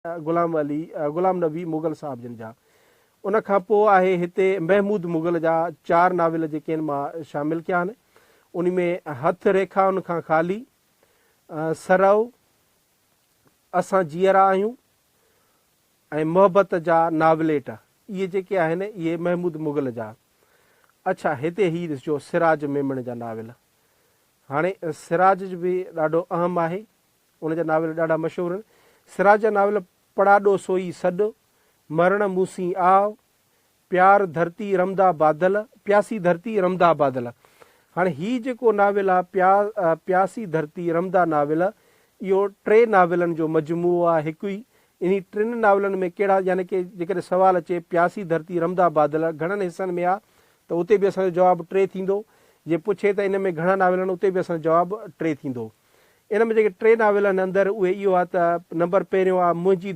غلام علي غلام نبي مغل صاحب جن جا. ان کان پوء آهي هتي محمود مغل جا چار ناول جيڪي آهن مان شامل ڪيا آهن. ان ۾ هٿ ريکائن کان خالي، سرء، اسان جيئرا آهيون ۽ محبت جا ناوليٽ اهي جيڪي آهن اهي محمود مغل جا. اڇا هتي هي ڏسجو سراج ميمڻ جا ناول. هاڻي سراج به ڏاڍو اهم آهي. ان جا ناول ڏاڍا مشهور آهن. سراج جا ناول پڙاڏو سوئي سڏ، مرڻ مون سين آء، پيار ڌرتي رمدا بادل، پياسي ڌرتي رمدا بادل. هاڻي هي جيڪو ناول آ پيا پياسي ڌرتي رمدا ناول اهو ٽي ناولن جو مجموعو آ هڪ ئي انهي ٽن ناولن ۾ ڪهڙا يعني ڪي جيڪڏهن سوال اچي پياسي ڌرتي رمدا بادل گهڻن حصن ۾ آ ته اتي به اسان جو جواب ٽي ٿيندو جي پڇي ته ان ۾ گهڻا ناول آهن اتي به اسان جو جواب ٽي ٿيندو. ان ۾ جيڪي ٽي ناول آهن اندر اهي اهو آهي ته نمبر پهريون آهي منهنجي.